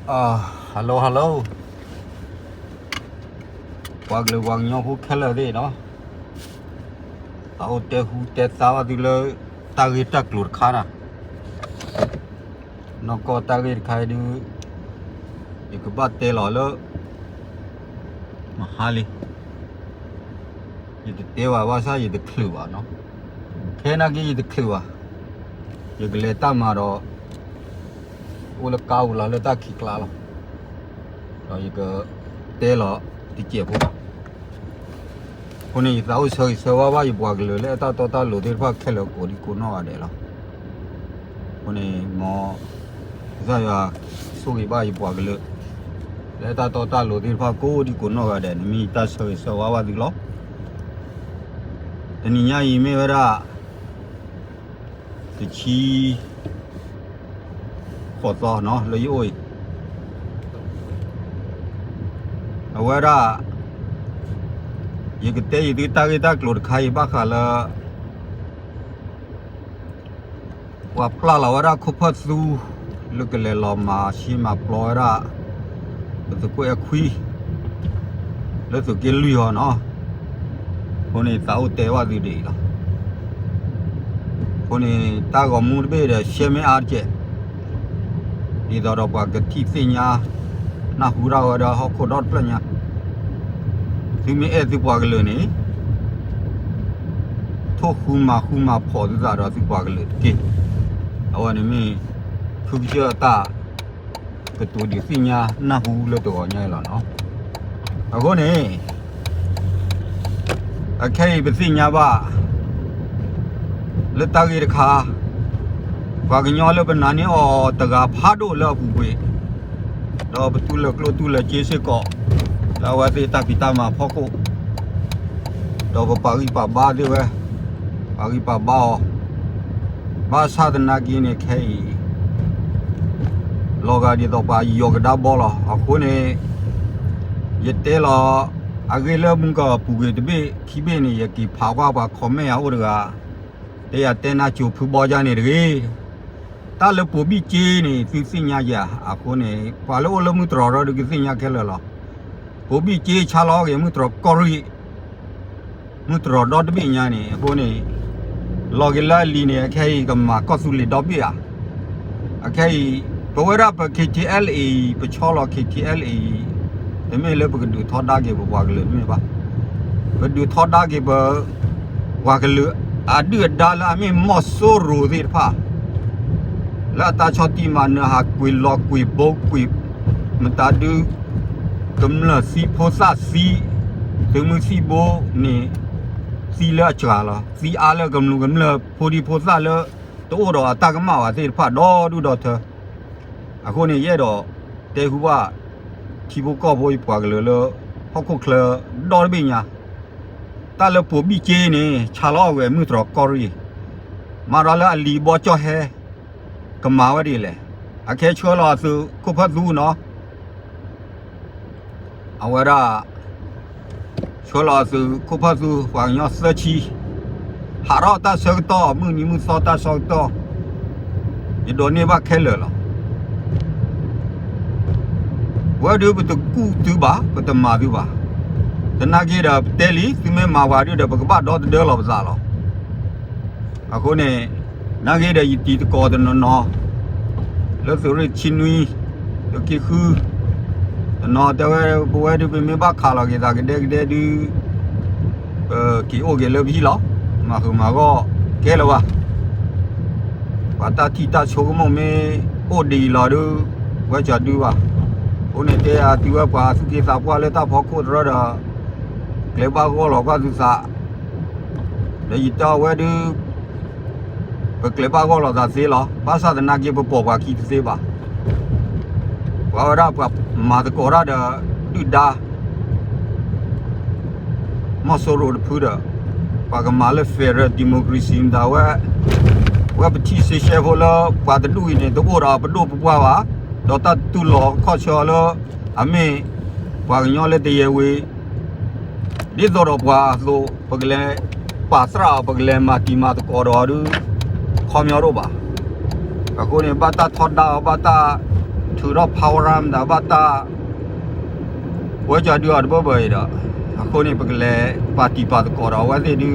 Hello hello, ပှၤကလုာ်ပှၤကညီဖိခဲလၢာ်သ့ၣ်နီၤ, သးအိၣ်တဲဟူတဲသါဘၣ်သုလၢ တၢ်ဂ့ၢ်တၢ်ကျိၤတခါန့ၣ်, နီၢ်ကီၢ်တၢ်ဂ့ၢ်တခါအံၤဒုး ယကဘၣ်တဲလီၤလၢ မဟါလံ, ယတတဲဘၣ်ဘၣ်ဆၣ်ယတချုးဘၣ်နီၤ, ခဲနာ်က့ယတချုးဘၣ်, ယကလဲၤတၢ်မၤဒီး အိၣ်လၢကါအိၣ်လီၤလၢတၢ်ခံးကျါလီၤ, ဒီးယကတဲလီၤတစဲးဖိဘၣ်. အဃိန့ၣ် ယသးအိၣ်ဆၢဂ့ၤဆၢဝါဘၣ်ယပှၤကလုာ်လၢအတၢ်တီတၢ်လိၤသ့ၣ်တဖၣ်ခဲလၢာ် ကိးဒံကိးနီၢ်ဂၤဒဲးလီၤ. အဃိန့ၣ် မ်ကစၢ်ယွၤဆိၣ်ဂ့ၤဘၣ်ယပှၤကလုာ် လၢတၢ်တီတၢ်လိၤသ့ၣ်တဖၣ်ကိးဒံကိးနီၢ်ဂၤဒဲးန့ၣ် မ့ၢ်ယတၢ်ဆၢဂ့ၤဆၢဝါဘၣ်သုလီၤ. တနံၤညါအံၤမ့ၢ်ဝဲဒၣ် တဆံဃိးသီနီၤ လၢယအိၣ်အံၤ, အဝဲဒၣ် ယကတဲယသုတၢ်ဂ့ၢ်တၢ်ကျိၤတခါအံၤ ဘၣ်ဃးလၢ ပှၤပျၢ်လီၤဝဲဒၣ်ခိၣ်ဖၢၣ်သူ လၢကလဲၤလီၤမၤဆ့မၤပျီဝဲဒၣ် ပသုးခိၣ်အဲၣ်ခွံ လၢသုးက့လွံၢ်အီၤနီၤ. အဃိန့ၣ် သးအိၣ်တဲဘၣ်သုဒ်အံၤလီၤ. အဃိန့ၣ် တၢ်ဂီၤမူတဘ့ၣ်ဒီး ရှဲမ့ၢ်အါတကဲး, ဒ်သိးဒီးပှၤကထံၣ်သ့ၣ်ညါ နၢ်ဟူဒၣ်ဝဲဒီးဟီၣ်ခိၣ်ဒီတဖျၢၣ်ညါ, သုမ့ၢ်အဲၣ်သုပှၤကလုာ်န့ၣ် ထိၣ်ဃူမၤဃူမၤဖိးသုသးဒီးသုပှၤကလုာ်တက့ၢ်. အဝဲန့ၣ်မ့ၢ် ဖုကစၢၢ်တၢ်ကတိၤဒုးသ့ၣ်ညါနၢ်ဟူလၢတဂီၤညါအံၤလီၤနီၤ. အဃိန့ၣ် အခဲအံၤပသ့ၣ်ညါဘၣ် လၢတၢ်ဂ့ၢ်တခါ ပှၤကညီလၢပနာ်န့ၢ်အီၤတဂၤဖးဒိၣ်လၢအပူၤကွံာ် ဒီးပတူၢ်လၢကျိၣ်တူၢ်လၢစ့စ့ၢ်ကီး လၢအဝဲသ့ၣ်တၢ်ဖံးတၢ်မၤဖီခိၣ် ဒီးပပာ်ဂံၢ်ပာ်ဘါသ့ၣ်ဝဲ ပာ်ဂံၢ်ပာ်ဘါအီၤ ဘၣ်ဆၣ်သနာ်က့န့ၣ် ခဲအံၤ လီၤဂာ်ဒ်သိးပှၤယီၤကဒါဘီလီၤ. အဃိန့ၣ် ယတဲလီၤ အဂ့ၢ်လၢမုၢ်ကပူၤကွံာ်တဘ့ၣ်ခံဘ့ၣ်န့ၣ် ယက့ၤဖးကွၢ်ပှၤ comment အအိၣ်တဂၤ တဲယၤတဲနါစိၤဖုဘီယါန့ၣ်တဂ့ၤ. တၢ်လၢပိာ်ဘံၣ်က့န့ၣ် သုသ့ၣ်ညါယၤ အဃိန့ၣ် ပှၤလၢအိၣ်လၢမုၢ်တြီၤဒီးဒုးကသ့ၣ်ညါခဲလၢာ်လီၤ. ပိာ်ဘံၣ်က့ဆါလီၤအီၣ်က့ၤမုၢ်တြီၤကီၢ်ရ့ၣ် မုၢ်တြီၤဒီတဘ့ၣ်ညါန့ၣ် အဃိန့ၣ် လီၤက့ၤလၢအလံၤန့ၣ် အခဲအံၤကမၤကီၢ်သူလ့ၤဒီဘ့ၣ်ဧါ. အခဲအံၤ ပဝဲဒၣ်ပ K T L A အံၤ ပဆီလီၤ K T L A အံၤ တမ့ၢ်လၢပကဒုးထီဒါက့ၤပပှၤကလုာ်တမ့ၢ်ဘၣ်. ပဒုးထီဒါက့ၤပ ပှၤကလုာ်အဒုၣ်အဒါလၢအမ့ၢ်မီၢ်စိရိၤသ့ၣ်တဖၣ် လၢအတၢ်ဆီၣ်တံၢ်မၤနၢၤဟးကွံာ်လီၤကွံာ်ဘိကွံာ် မတၤဒု ကမျၢၢ်သံဖိသၣ်သံ သုးမုၢ်သံၣ်ဘိန့ၣ် သံလၢအစှၤလီၤ. သံအါလၢကမျၢၢ်ကမျၢၢ်ဖိဒံဖိသၣ်လၢ တအိၣ်ဒီးအတၢ်ကမၣ်ဘၣ်သ့ၣ်တဖၣ်ဒီဒူၣ်ဒီထၢ အဃိန့ၣ် ယအဲၣ်ဒိးတဲဟူဘၣ် ထံဖိကီၢ်ဖိယပှၤကလုာ်လၢ ဟီၣ်ခိၣ်ချၢဒီတဘ့ၣ်ညါ တၢ်လၢပိာ်ဘံၣ်က့န့ၣ် ဆါလီၤအီၣ်ဝဲမုၢ်တြီၤကီၢ်ရ့ၣ် မၤဒီးလၢအလံၤဘီကၠီၣ်ဟဲ ကမၤဝဲဒ်လဲၣ်. အခဲဆှၢလီၤအသုးခိၣ်ဖၢၣ်သူနီၤ အဝဲဒၣ် ဆှၢလီၤအသုးခိၣ်ဖၢၣ်သူ ပှၤကညီသၢဆံ ဟးထီၣ်တၢ်ဆၢကတီၢ် မုၢ်နံၤမုၢ်သီတၢ်ဆၢကတီၢ် ယဒိးန့ၢ်ဘၣ်ခဲလၢာ်လီၤ. ဝဲဒုးပတကူၣ်သုဘၣ် ပတမၤသုဘၣ်. သနာ်က့ဒီး ပတဲလံ သုမ့ၢ်မၤပှၤဒုးဒီး ပကဘၣ်ဒီသဒၢလီၤပသးလီၤ. အဃိန့ၣ် နာ်က့ဒီးယတံၤသကိးတနီၤနီၤ လၢသုးရ့ၣ်ဆံနွံ သုးက့ဃု တနီၤတဲဝဲ ပဝဲဒုးပမ့ၢ်ဘၣ်ခးလီၤက့ၤသးကဒဲကဒဲဒုး ပက့ၤအိၣ်က့ၤလၢပဟံၣ်လီၤ. မၤဃုာ်မၤဂီၢ်ကဲလၢၤဘၣ်. ပှၤတၢ်ထံၣ်တၢ်ဆိကမိၣ်မ့ၢ်အိၣ်ဒ်အံၤလီၤဒုး ဝဲကဒုဘၣ်. အဃိန့ၣ်တဲအသုဝဲပှၤသူၣ်က့သးပှၢ်လၢတၢ်ဖီခိၣ်တရၢဒီး ကျဲဘၣ်ဂီၢ်လီၤကွၢ်သုသး ဒီးယတဲအီၤဝဲဒုး ပကျဲဘၣ်ဂီၢ်လီၤသးသ့လီၤ. ဘၣ်ဆၣ်သနာ်က့ပပိာ်ပှၤခံတသ့ဘၣ်. ပှၤဝဲဒၣ်ပှၤမၤသကိးတၢ်ဒီး ဒုၣ်ဒါ မီၢ်စိရိၤတဖုဒီး ပှၤကမၤလၢ federal democracy မတၤဝဲ ဝဲပထံၣ်စ့ရှဲဖိလၢ ပှၤတဒူၣ်အံၤန့ၣ် တအိၣ်ဒီးပဒိၣ်ပပှၢ်ဘၣ်, ဒီးတၢ်တူၢ်လိာ်ခီၣ်ဆၢလၢ အမ့ၢ်ပှၤကညီလၢတယဲဝ့ၤ ဒ်သိးဒီးပှၤအသိး ပကလဲၤပာ်သရၣ်အီၤ ပကလဲၤမၤတံၤမၤသကိးဒီးအီၤဒုး ခီပညီတအိၣ်ဘၣ်. အဃိန့ၣ် ဘၣ်တၢ်ထီဒါအီၤ ဘၣ်တၢ် ထုးထီၣ်ဖးဝရၣ်မတၤဘၣ်တၢ် ဝဲကၠီဒုအီၤတဘၢဘၢအံၤဒီး အဃိန့ၣ် ပကလဲၤပာ်တံာ်ပာ်သကိးဒီးအဝဲသ့ၣ်ဒု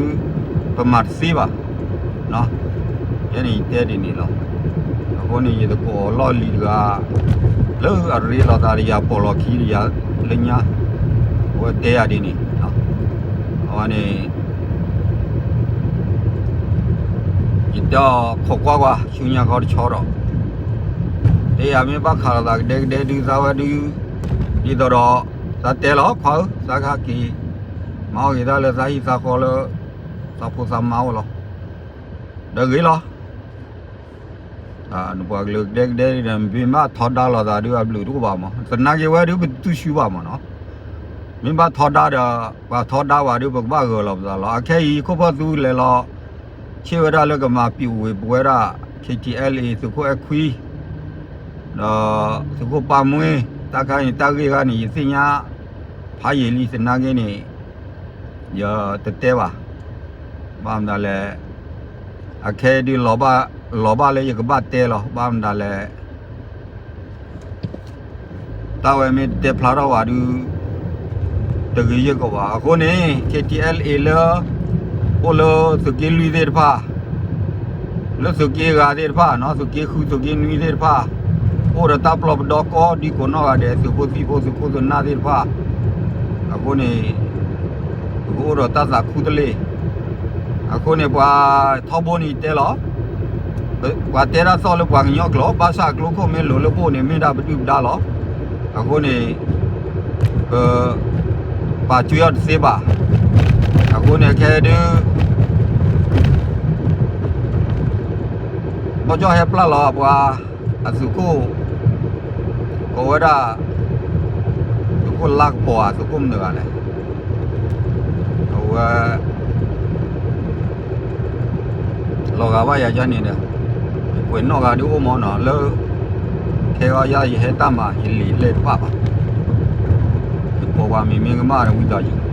ပမၤတသ့ဘၣ်. ယဲန့ၣ်ယတဲဒ်န့ၣ်လီၤ. အဃိန့ၣ် ယသကိးအီၤလီၢ်လံၤတဂၤ လၢအရ့လိာ်သးဒီးယၤ ပိာ်လီၤခံဒီးယၤလၢညါ အဝဲတဲယၤဒ်န့ၣ် အဝဲန့ၣ် ယတဲအီၤခိးကွၢ်ကွၢ် ဆူညါခီတဆီဒီး တဲယၤမ့ၢ်ဘၣ်ခးလိာ်သးကဒဲကဒဲဒု သးဝဲဒု ဒ်သိးဒီး သးတဲလီၤ ခွါဧၢ သးကဟဲက့ၤ မၤအီၣ်က့ၤတၢ်လၢသးဟံၣ်သးဃီလၢ သးဖိသးမါအိၣ်လီၤ. ဒီးဂ့ၤလီၤ. နပှၤကလုာ်ကဒဲကဒဲဒုဒီး မ့ၢ်ဘၣ်ထီဒါလိာ်သးဒု အဘျုးတအိၣ်ဘၣ်မး, သနာ်က့ဝဲဒု ပတသူၣ်ဆူဘၣ်မးနီၤ. မ့ၢ်ဘၣ်ထီဒါဒီး ပှၤထီဒါဝဲဒု ပကဘၣ်ဂၢၤလီၤပသးလီၤ. အခဲအံၤ ခိၣ်ဖီၣ်သူလဲၤလီၤ ဆ့ၣ်ဝဲဒၣ်လၢကမၤပံာ်ဝ့ၤပဝဲဒၣ် ခ့ထံအဲလ်အ့ သုးခိၣ်အဲၣ်ခွံ ဒီးသုးခိၣ်ပၢ်မှ့ တၢ်ခါန့ၣ် တၢ်ဂ့ၢ်ခါန့ၣ် ယသ့ၣ်ညါဖးယံာ်လံ သနာ်က့န့ၣ် ယတတဲဘၣ်. ဘၣ်မနုၤလဲၣ်, အခဲအံၤဒု လီၤဘၣ်လၢယကဘၣ်တဲလီၤ. ဘၣ်မနုၤလဲၣ် တၢ်ဝဲမ့ၢ်တတဲဖျါထီၣ်ဘၣ်ဒု တဂ့ၤယဲၢ်ကီးဘၣ်. အဃိန့ၣ် ခ့ထံအဲလ်အ့ လၢ အိၣ်လၢသုးက့လွံၢ်သ့ၣ်တဖၣ် လၢသုးက့ဂၤသ့ၣ်တဖၣ်နီၤ, သုးက့ဃု သုးက့နွံသ့ၣ်တဖၣ် အိၣ်ဒီးတၢ်ပျီပဒီကိးဒံကိးနီၢ်ဂၤဒဲး, သုးဖိသံၣ်ဖိ သုးခိၣ်သုးနၢ်သ့ၣ်တဖၣ်, အဃိန့ၣ် ပကအိၣ်ဒီးတၢ်သးခူတလ့ၢ်. အဃိန့ၣ် ပှၤထီဘိန့ၣ်ယတဲလီၤ, ပှၤတဲတၢ်သီၣ်လၢပှၤကညီကျိာ်, ဘၣ်ဆၣ်အကျိခိၣ်မ့ၢ်လိၤလၢပအိၣ်န့ၣ် မ့ၢ်ဒၣ်ပဒုၣ်ပဒါလီၤ. အဃိန့ၣ် ပ ပာ်ကွံာ်အီၤတသ့ဘၣ်. အဃိန့ၣ် ခဲဒု ဘီကၠီၣ်ဟဲပျၢ်လီၤပှၤ အသုးခိၣ် ကိးဝဲဒၣ် သုးခိၣ်လါကပီၤဧါ, သုးခိၣ်မနုၤဂၤလဲၣ်, အဝဲ လီၤဂာ်ဘၣ်ယၤယါန့ၣ်ဒီး ယကွဲးနီၣ်ဂၤဒုအိၣ်မးနီၤ, လၢ ခဲအံၤယဟဲတၢ်မၤ ယလံာ်လဲၢ်တပာ်ဘၣ်, ယပိာ်ပှၤမံၤမ့ၢ်ကမၣ်ဒီးဝံသးစူၤ,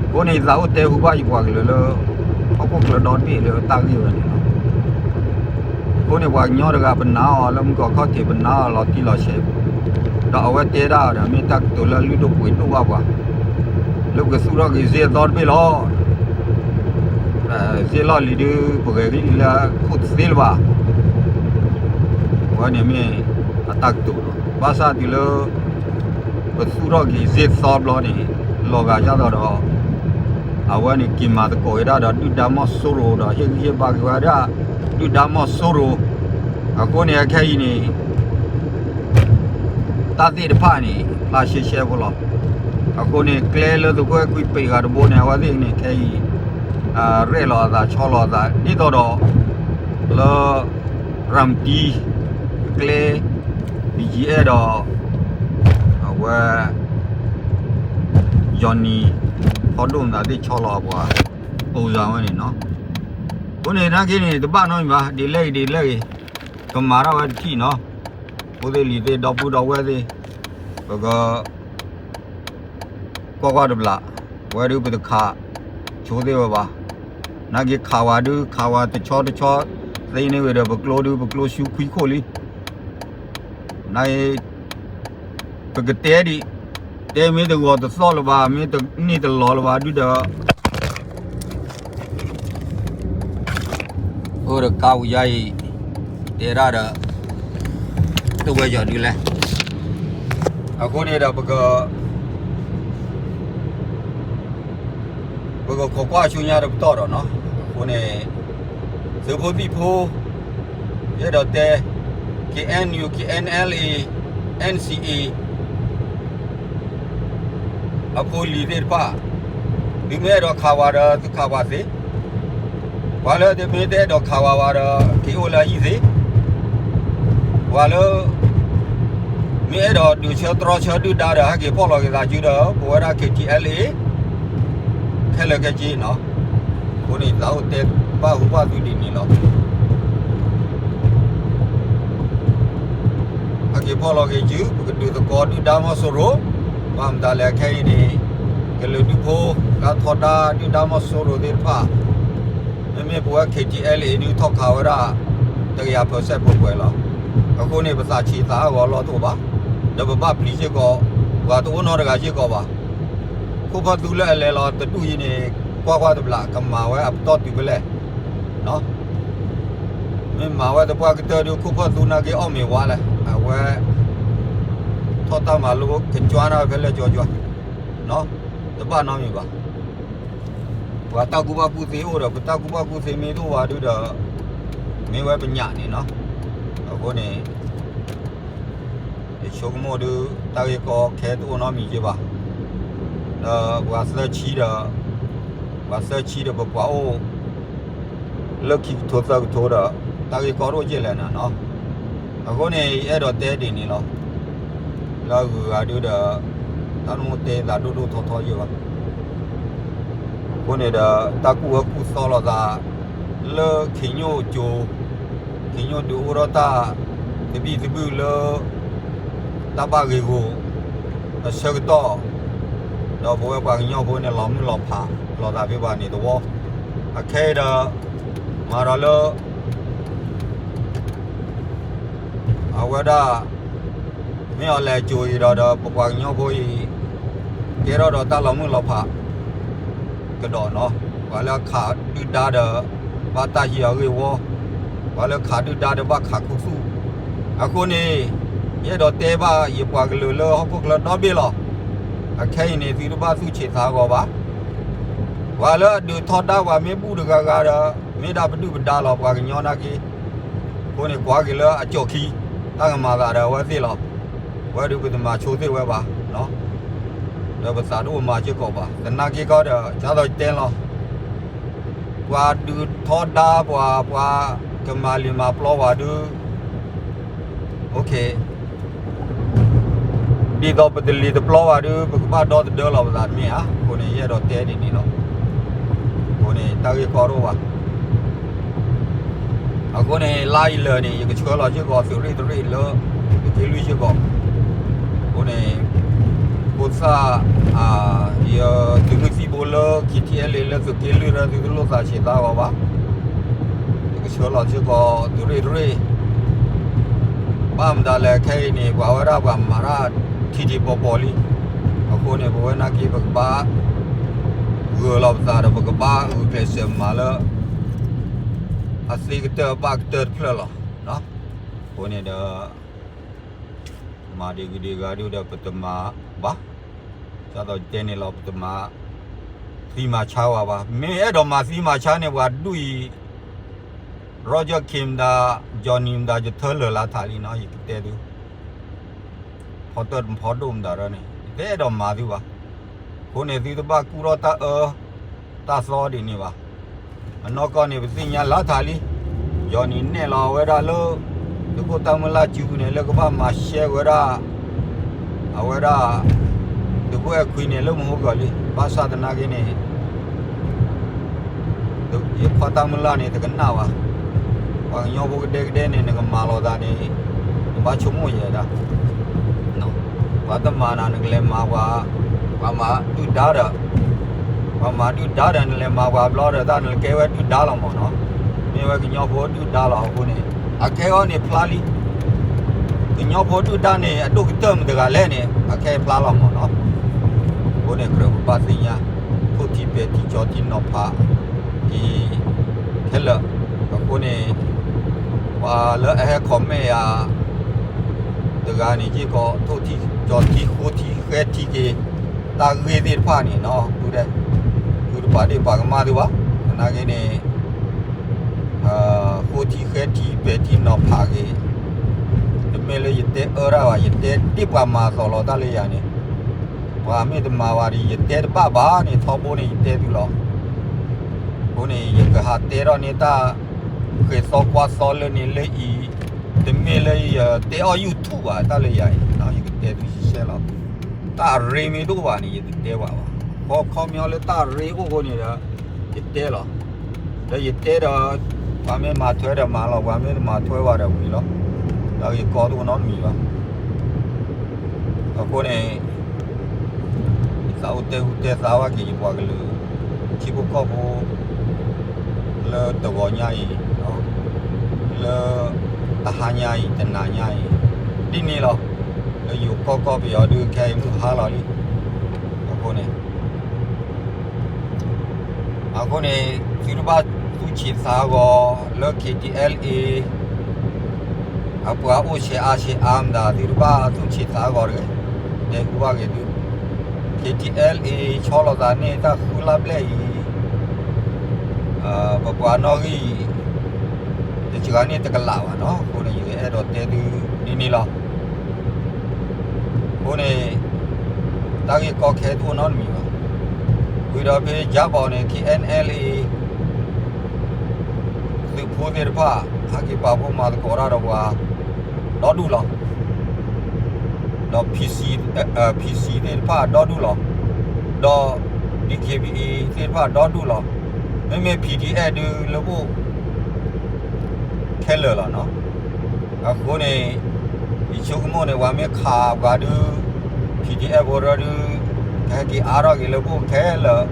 အဃိန့ၣ် ယသးအိၣ်တဲဟူဘၣ်ယပှၤကလုာ်လၢ ဟီၣ်ခိၣ်ချၢဒီတဘ့ၣ်လၢတၢ်ဂ့ၢ်ဝဲန့ၣ်လီၤ. အဃိန့ၣ် ပှၤကညီတဂၤပနာ်အီၤလၢမုၢ်ကီၢ်ခီၣ်ထံး ပနာ်အီၤလီၤတံၢ်လီၤဆဲး, ဒီးအဝဲတဲဒၣ်ဒီး မ့ၢ်တၢ်ကတိၤလၢအလုၢ်ဒိၣ်ပှ့ၤဒိၣ်ဘၣ်ပှၤ, လၢပကသူၣ်ထီၣ်က့ၤစ့အသီတဘ့ၣ်လီၤ. စ့လီၢ်လံၤဒု ပဂဲၤကလံၣ်လၢခိၣ်တသ့လၢၤဘၣ်. အဝဲန့ၣ်မ့ၢ်အတၢ်ကတိၤလီၤ. ဘၣ်ဆၣ်တုၤလၢ ပသူၣ်ထီၣ်က့ၤစ့သီဘျီန့ၣ် လီၤဂာ်ဒ်သိးဒီး အဝဲန့ၣ်က့ၤမၤသကိးဝဲဒၣ်ဒီး ဒုၣ်ဒါမီၢ်စိရိၤဒီး ဟ့ၣ်ဂံၢ်ဟ့ၣ်ဘါက့ၤဝဲဒၣ် ဒုၣ်ဒါမီၢ်စိရိၤ, အဃိန့ၣ် အခဲအံၤန့ၣ် တၢ်သ့ၣ်တဖၣ်န့ၣ် ဖျါရှဲရှဲဖိလီၤ. အဃိန့ၣ် ကျဲလၢသုးခိၣ်အဲၣ်ခွံပံးဂၤတဘိန့ၣ် အဝဲသ့ၣ်န့ၣ် ခဲအံၤ ရဲၣ်လီၤအသး ဆီလီၤအသး ဒ်သိးဒီး လၢ ရၤမတံ အကျဲ ဘံၣ်ကၠံအဲၣ်ဒီး အဝဲ ယီၢ်နံၤ ဖီဒိၣ်မတၤသ့ၣ်ဆီလီၤအပှၤ အိၣ်စၢၤဝဲန့ၣ်နီၤ. အဃိန့ၣ် နာ်က့န့ၣ် တဘၣ်နီတမံၤဘၣ်, ဒ်လဲၣ်ဂ့ၤဒ်လဲၣ်ဂ့ၤ ကမၤထီၣ်ဝဲတထံၣ်နီၤ. ဖိသ့ၣ်လံၤသ့ၣ် ဒီပုၢ်ဒီဝဲၢ်သ့ၣ် ပက ကွၢ်ကွၢ်တဘျီ, ဝဲဒုးပတခးဆိသ့ၣ်ဝဲဘၣ်. နာ်က့ခးဝဲဒုး ခးဝဲတဆီတဆီသ့န့ၢ်ဝဲဒီး ပကျိဒုး ပကျိဆူခွံခိၣ်လံ. နာ်က့ ပကတဲဒံး, တဲမ့ၢ်တဂီၤတသီၣ်လၢၤဘၣ်, မ့ၢ်တန့ၢ်တလီၤလၢၤဘၣ်ဒုးဒီး အိၣ်ဒီးကါပူၤယါအံၤ တဲဒၣ်ဒီး တဝဲယီၤဒုးလဲၣ်. အဃိန့ၣ်ဒီး ပက ပကခိးကွၢ်ဆူညါတပတီၢ်ဒီးနီၤ. အဃိန့ၣ် သုးဖိသံၣ်ဖိ ယအဲၣ်ဒိးတဲ KNU KNLA NCA အဖိလံၤသ့ၣ်တဖၣ်, သုမ့ၢ်အဲၣ်ဒိးခးဝဲဒီး သုခးဝဲသ့, ပှၤလၢသုမ့ၢ်တအဲၣ်ဒိးခးဝဲဝဲဒီး က့ၤအိၣ်လၢအဟံၣ်သ့, ပှၤလၢ မ့ၢ်အဲၣ်ဒိးဒုးဆၢတြီဆၢဒုၣ်ဒါဒီး ဟဲက့ၤဖီၣ်လီၤက့ၤသးစုဒီး ပဝဲဒၣ် KTLA ခဲလၢာ်ခဲဆ့နီၤ. အဃိန့ၣ် သးအိၣ်တဲဘၣ်ဟူဘၣ်သုဒ်န့ၣ်လီၤ. ဟဲက့ၤဖီၣ်လီၤက့ၤစု ပကဒုးသကိးဒုၣ်ဒါမီၢ်စိရိၤ, ဘၣ်မတၤလဲၣ်ခဲအံၤန့ၣ် ကလုာ်ဒူၣ်ဖိ ကါထီဒါဒုၣ်ဒါမီၢ်စိရိၤသ့ၣ်တဖၣ်, မ့မ့ၢ်ပဝဲ KTLA ဒုးထီၣ်ခးဝဲဒၣ် တကယၤ percent ပှဲၤပှဲၤလီၤ. အဃိန့ၣ် ပသးဆံးသးအါဂီၤလီၢ်တအိၣ်ဘၣ်, ဒီးပဘၣ်ပျံၤစ့ၢ်ကီး, ပှၤတအိၣ်နီတဂၤစ့ၢ်ကီးဘၣ်. ခိၣ်ဖၢၣ်သူလၢအလဲၤလီၤတဒူၣ်အံၤန့ၣ် ကွၢ်ကွၢ်တဘျီ ကမၤဝဲအပတီၢ်တုၤဖဲလဲၣ်, မ့ၢ်မၤဝဲသပှၢ်ကတၢၢ်ဒုး ခိၣ်ဖၢၣ်သူနာ်က့အီၣ်မ့ၤဝါလဲၣ်, အဝဲ ထီၣ်တၢ်မၤလိ ကကွၢ်နၢ်ဖဲလဲၣ်ကွၢ်ကွၢ်, တဘၣ်နီတမံၤဘၣ်. ပှၤတၢ်ကူၣ်ဘၣ်ကူၣ်သ့အိၣ်ဒီး ပတၢ်ကူၣ်ဘၣ်ကူၣ်သ့မ့ၢ်တအိၣ်ဝဲဒုးဒီး မ့ၢ်ဝဲပညၣ်န့ၣ်နီၤ. အဃိန့ၣ် ယဆိကမိၣ်ဒုး တၢ်ဂ့ၢ်ကီခဲတအိၣ်နီတမံၤက့ဘၣ်. ဒီးပှၤသၢဆံဒီး ပှၤသၢဆံဒီးပပှၤအိၣ် လၢခံကထိသၢကထိဒီး တၢ်ဂ့ၢ်ကီတအိၣ်က့လဲၣ်နၤနီၤ. အဃိန့ၣ် ယအဲၣ်ဒိးတဲဒ်န့ၣ်လီၤ. လၢအဂုၤအဂၤဒုးဒီး တၢ်နမိၢ်တဲသးဒိၣ်ဒိၣ်ထီထီယဲဘၣ်. အဃိန့ၣ်ဒီး တၢ်ကူၣ်အၢကူၣ်သီလိာ်သး လၢခ့ညိၣ်ကၠိ ခ့ညိၣ်ဒုးအိၣ်ထီၣ်တၢ်သဘံၣ်သဘုၣ်လၢ တၢ်ဘၣ်ဂ့ၢ်ဂီၢ် အဆၢကတီၢ် ဒီးပဝဲပှၤကညီဖိန့ၣ် လီၤမုၢ်လီၤဖးလိာ်သးဖဲဘၣ်န့ၣ်တဝီ, အခဲအံၤဒီး မၤဒီးလၢ အဝဲဒၣ် မ့ၢ်အီၤလဲၤကၠိအံၤဒီး ဒီးပပှၤကညီဖိအံၤ ကဲထီၣ်ဒီးတၢ်လီၤမုၢ်လီၤဖး ကဒီးနီၤ. ပှၤလၢအခးဒုၣ်ဒါဒီး ဘၣ်တၢ်ဟံးအဂ့ၢ်ဝီ, ပှၤလၢခးဒုၣ်ဒါဒီးဘၣ်ခးခူသူၣ်. အဃိန့ၣ် ယအဲၣ်ဒိးတဲဘၣ်ယပှၤကလုာ်လၢဟီၣ်ခိၣ်ချၢဒီဘ့ၣ်လီၤ. အခဲအံၤန့ၣ် သုတဘၣ်သူၣ်ဆံးသးဂီၤဘၣ်. ပှၤလၢအဒုးထီဒါပှၤမ့ၢ်ဘူၣ်တဂၤဂၤဒီး မ့ၢ်ဒၣ်ပဒုၣ်ပဒါလီၤ ပှၤကညီနာ်က့. အဃိန့ၣ် ကွၢ်က့ၤလၢအကၠိၣ်ခံ တၢ်ကမၤသးဒီးအဝဲသ့ၣ်လီၤ. ဝဲဒုးပတမၤဆိသ့ၣ်ဝဲဘၣ်. ဒီးပသးတအိၣ်မၤစ့ၢ်ကီးဘၣ်. သနာ်က့ခီဒီး ကၢ်သိးတဲလီၤ ပှၤဒုးထီဒါပှၤ ပှၤကမၤလံာ်မၤပျီပှၤဒုး ဒ်သိးပတလံာ်တပျီဘၣ်ဒုး ပကဘၣ်ဒီသဒၢလီၤပသးတမ့ၢ်ဧါ. အဃိန့ၣ် ယအဲၣ်ဒိးတဲဒ်န့ၣ်လီၤ. အဃိန့ၣ် တၢ်ဂ့ၢ်ကီတအိၣ်ဘၣ်. အဃိန့ၣ် လါအံၤလၢာ်န့ၣ် ယကဆှၢလီၤစ့ၢ်ကီးသုးရ့ၣ်တရ့ၣ်လၢ သုးက့လွံၢ်စ့ၢ်ကီး. အဃိန့ၣ် ဖိသၣ် ယသုးမုၢ်သံၣ်ဘိလၢ ခံထံအဲလ့ၣ် လၢသုးက့လွံၢ်ဒီး သုတလိၣ်သးဆံးသးဂီၤဘၣ်. ယကဆှၢလီၤစ့ၢ်ကီးသုးရ့ၣ်တရ့ၣ် ဘၣ်မတၤလဲၣ် ခဲအံၤန့ၣ် ပှၤဝဲဒၣ်ပှၤမၤတၢ်ထံထံပီၤပီၤလံ. အဃိန့ၣ် ပဝဲနာ်က့ ပကဘၣ်ဂၢၢ်လီၤပသးဒီး ပကဘၣ်ဂုာ်ကျဲးစၢးမၤလၢ အသ့ကတၢၢ်အဘၣ်ကတၢၢ်တဖျၢၣ်လီၤ. အဃိန့ၣ်ဒီး မၤဒံးဂ့ၤဒံးဂၤဒုးဒီး ပတမၤဘၣ်. ဒ်သိးယတဲန့ၣ်လီၤ ပတမၤသံမၤဆါဝဲဘၣ်. မ့ၢ်အဲၣ်ဒိးမၤသံမၤဆါန့ၣ် ပှၤဒူၣ်အံၤ Roger Khin မတၤ Johnny မတၤ ယထၢလၢာ်လါထးလံနီၤ ယကတဲသု ဖီတၢၣ်ဖီဒိၣ်မတၤဒီးန့ၣ် ယတအဲၣ်ဒိးမၤသုဘၣ်. အဃိန့ၣ် သုတဘၣ်ကူၣ်ထီၣ်တၢ်အၢ တၢ်သီဒ်န့ၣ်ဘၣ်. အနီၢ်ကီၢ်န့ၣ် ပသ့ၣ်ညါလါထးလံ Johnny နဲၣ်လီၤဝဲဒၣ်လၢ သုးခိၣ်တၢ်မုၢ်လၢ်စုပူၤန့ၣ် လၢကဘၣ်မၤရှဲဝဲဒၣ် အဝဲဒၣ် သုးခိၣ်အဲၣ်ခွံန့ၣ် လၢမဟိဂီၤလံ ဘၣ်ဆၣ်သနာ်က့န့ၣ် ယခွါတၢ်မုၢ်လၢ်န့ၣ် တကနၣ်ဘၣ်. ပှၤကညီဖိကဒဲကဒဲန့ၣ် နကမၤလိာ်သးန့ၣ် နဘၣ်ဆိကမိၣ်ယဲဒၣ် ပှၤတမၤနၤ နကလဲၤမၤပှၤ ပှၤမၤဒုၣ်ဒါဒီး ပှၤမၤဒုၣ်ဒါဒီး နလဲၤမၤပှၤဘျီဒီး တၢ်နကဲဝဲဒုၣ်ဒါလီၤမၢ်နီၤ. မ့ၢ်ဝဲကညီဖိဒုၣ်ဒါလီၤအဃိန့ၣ် အခဲအံၤန့ၣ်ဖျါလံ ကညီဖိဒုၣ်ဒါန့ၣ် အဒိၣ်ကတၢၢ်မတၤတဂၤလဲၣ်န့ၣ် အခဲအံၤဖျါလီၤမၢ်နီၤ. အဃိန့ၣ် ကြၢးပဘၣ်သ့ၣ်ညါ ထိၣ်ထံပဲာ်ထံကၠီထံနီၤဖး အံၤ ခဲလၢာ်. အဃိန့ၣ် ပှၤလၢအဟဲ comment ယၤ တဂၤန့ၣ် ယ့ၢ်ကီး ထိၣ်ထံကၠီထံဃိထံဃဲထံက့ၤ တၢ်ဂ့ၢ်သ့ၣ်တဖၣ်န့ၣ်နီၤ ဖုဒဲး ဖုတပာ်ဒ့ၣ်ပာ်ကမၣ်သုဘၣ်. သနာ်က့န့ၣ် ဃိထံဃဲထံပဲာ်ထံနီၤဖးက့ၤ တမ့ၢ်လၢယတဲအၢတၢ်ဘၣ် ယတဲဒ်ပှၤမၤသီၣ်လီၤတၢ်လၢယၤန့ၣ် ပှၤမ့ၢ်တမၤဘၣ်ဒီး ယတဲတဘၣ်ဘၣ်န့ၣ် ထီဘိန့ၣ် ယတဲသုလီၤ. အဃိန့ၣ် ယကဟးတဲထီၣ်န့ၢ်တၢ် ဃဲၤသီကွၢ်သီလၢန့ၣ်လၢအံၤ တမ့ၢ်လၢယတဲအီၣ် YouTube ဘၣ် တၢ်လၢယၤအံၤ ယကတဲသုရှဲရှဲလီၤ. တၢ်အရ့မ့ၢ်တအိၣ်ဘၣ်န့ၣ် ယတတဲဘၣ်ဘၣ်. ခီခီပညီလၢတၢ်အရ့အိၣ်အဃိန့ၣ်ဒီး ယတဲလီၤ. ဒီးယတဲဒီး ပှၤမ့ၢ်မၤထွဲဒီးမၤလီၤ ပှၤမ့ၢ်တမၤထွဲဘၣ်ဒီးဝံၤလီၤ. တၢ်ဂ့ၢ်ကီတအိၣ်နီတမံၤဘၣ်. အဃိန့ၣ် ယသးအိၣ်တဲဟူတဲသါဘၣ်က့ၤယပှၤကလုာ် ထံဖိကီၢ်ဖိ လၢတဂီၤညါအံၤ လၢ တဟါညါအံၤ တနၤညါအံၤ ဒ်န့ၣ်လီၤ. လၢယိၤကီၢ်ကီၢ်ပယီၤဒုး ခဲအံၤမုၢ်ဟါလီၤလံ. အဃိန့ၣ် အဃိန့ၣ် သုတဘၣ်သူၣ်ဆံးသးဂီၤလၢ K T L A အပှၤအိၣ်ဆဲးအါဆဲးအါမတၤ သုတဘၣ်သူၣ်ဆံးသးဂီၤတဂ့ၤ. တဲဃုဘၣ်က့ၤသု K T L A ဆီလီၤသးန့ၢ်တၢ်ဃုလါဘျဲၣ်အံၤ ပပှၤနီၣ်ဂံၢ် တစှၤန့ၢ်တကလးဘၣ်နီၤ. အဃိန့ၣ် ယကအဲၣ်ဒိးတဲသုဒ်န့ၣ်လီၤ. အဃိန့ၣ် တၢ်ဂ့ၢ်ကီခဲတအိၣ်နီတမံၤဘၣ်. ဝံၤဒီးဖဲယါဘီန့ၣ် K N L A သုးဖိသ့ၣ်တဖၣ် ဟဲက့ၤပာ်ဖှိၣ်မၤသကိးတၢ်ဒီးပှၤ ဒီဒူၣ်လီၤ. ဒီး P C, P C သ့ၣ်တဖၣ်ဒီဒူၣ်လီၤ. ဒီး D K B A သ့ၣ်တဖၣ်ဒီဒူၣ်လီၤ. မ့မ့ၢ် P D F ဒုးလၢအိၣ် ခဲလၢာ်လီၤနီၤ. အဃိန့ၣ် ယဆိကမိၣ်န့ၣ် ပှၤမ့ၢ်ခးပှၤဒုး P D F ဖိဒုး ကဟဲက့ၤအါထီၣ်က့ၤလၢပအိၣ်ခဲလၢာ်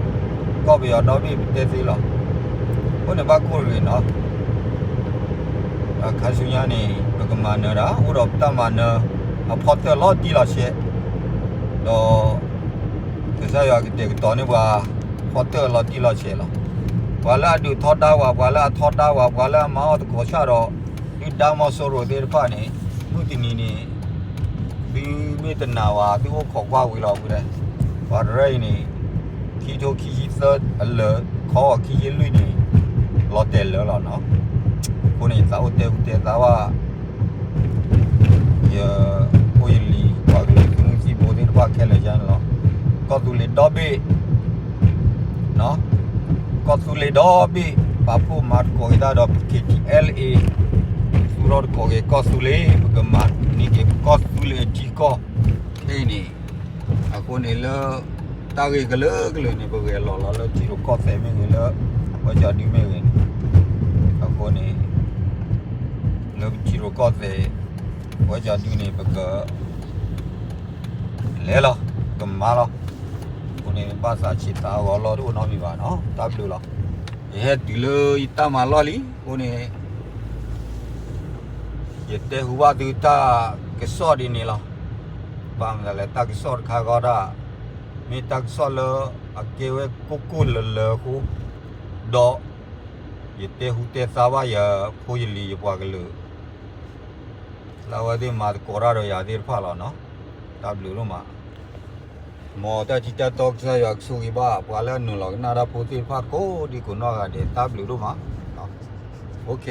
ကီၢ်ပယီၤဒီဘ့ၣ်ပတဲသ့လီၤ. အဃိန့ၣ် ဘၣ်ကိၢ်တဂ့ၤနီၤ. အခါဆူညါန့ၣ် ပကမၤနၢၤဒၣ် အိၣ်ဒီးပတၢ်မၤနၢၤ အဖီတၢၣ်လီၤတံၢ်လီၤဆဲး ဒီး ကစၢ်ယွၤကတဲာ်ကတီၤန့ၢ်ပှၤ ဖီတၢၣ်လီၤတံၢ်လီၤဆဲးလီၤ. ပှၤလၢအဒုးထီဒါဝဲ ပှၤလၢအထီဒါဝဲ ပှၤလၢအမၤအီၣ်သကိးဆၣ်ဒီး ဒုၣ်ဒါမီၤစိရိၤသ့ၣ်တဖၣ်န့ၣ် မုၢ်တနံၤန့ၣ် သုမ့ၢ်တနာ်ဝဲ သုအိၣ်ခိးကွၢ်ဝံၤလီၤဝံၤလဲၣ်. ပှၤတရၢအံၤန့ၣ် ခံထိခံဆံသၢအလၢာ် ခီအီၤခံဆံလွံၢ်န့ၣ် လီၤတဲာ်လၢာ်လီၤနီၤ. အဃိန့ၣ် ယသးအိၣ်တဲအူတဲသးဘၣ် ယဖိယလံၤ ပှၤကလုာ်သုးမုၢ်သံၣ်ဘိသ့ၣ်တဖၣ်ခဲလၢာ်ယါန့ၣ်လီၤ. ကီၢ်သူလ့ၤဒီဘ့ၣ် ကီၢ်သူလ့ၤဒီဘ့ၣ် ပာ်ဖှိၣ်မၤသကိးက့ၤတၢ်ဒီး K T L A သူၣ်ထီၣ်သကိးက့ၤကီၢ်သူလ့ၤ ပကမၤန့ၢ်က့ၤပကီၢ်သူလ့ၤအထံကီၢ်ခဲအံၤန့ၣ် အဃိန့ၣ်လၢ တၢ်ဂ့ၢ်ကလုာ်ကလုာ်န့ၣ် ပဂဲၤလီၤလီၤလၢထံရူၢ်ကီၢ်သဲးမ့ၢ်ဂ့ၤလၢ ပဝဲကၠီဒုမ့ၢ်ဂ့ၤန့ၣ် အဃိန့ၣ် လၢပထံရူၢ်ကီၢ်သဲး ပဝဲကၠီဒုန့ၣ် ပက လဲၤလီၤ ကမၤလီၤ. အဃိန့ၣ် ဘၣ်သးဆံးသးဂီၤလီၤတအိၣ်နီတမံၤဘၣ်နီၤ တၢ်ဘျုးလီၤ. ယဟဲတုၤလၢယတၢ်မၤလီၢ်လံ အဃိန့ၣ် ယတဲဟူဘၣ်သုတၢ်ကစီၣ်ဒ်န့ၣ်လီၤ. ဘၣ်မနုၤလဲၣ် တၢ်ကစီၣ်တခါဂီၢ်ဒၣ် မ့ၢ်တၢ်ကစီၣ်လၢအကဲဝဲကိၢ်ကိၢ်လၢၤလၢၤအဃိ ဒီး ယတဲဟူတဲသါဘၣ်ယဖိယလံၤယပှၤကလုာ် လၢအဝဲသ့ၣ်မၤသကိးတၢ်ဒီးယၤသ့ၣ်တဖၣ်လီၤနီၤ. တၢ်ဘျုးဒိၣ်မး. မ်တၢ်ထံၣ်တၢ်တီကစၢ်ယွၤကဆိၣ်ဂ့ၤဘၣ် ပှၤလၢအနုာ်လီၤကနၣ်တၢ်ဖိသ့ၣ်တဖၣ်ကိးဒံကိးနီၢ်ဂၤဒဲး တၢ်ဘျုးဒိၣ်မး. OK.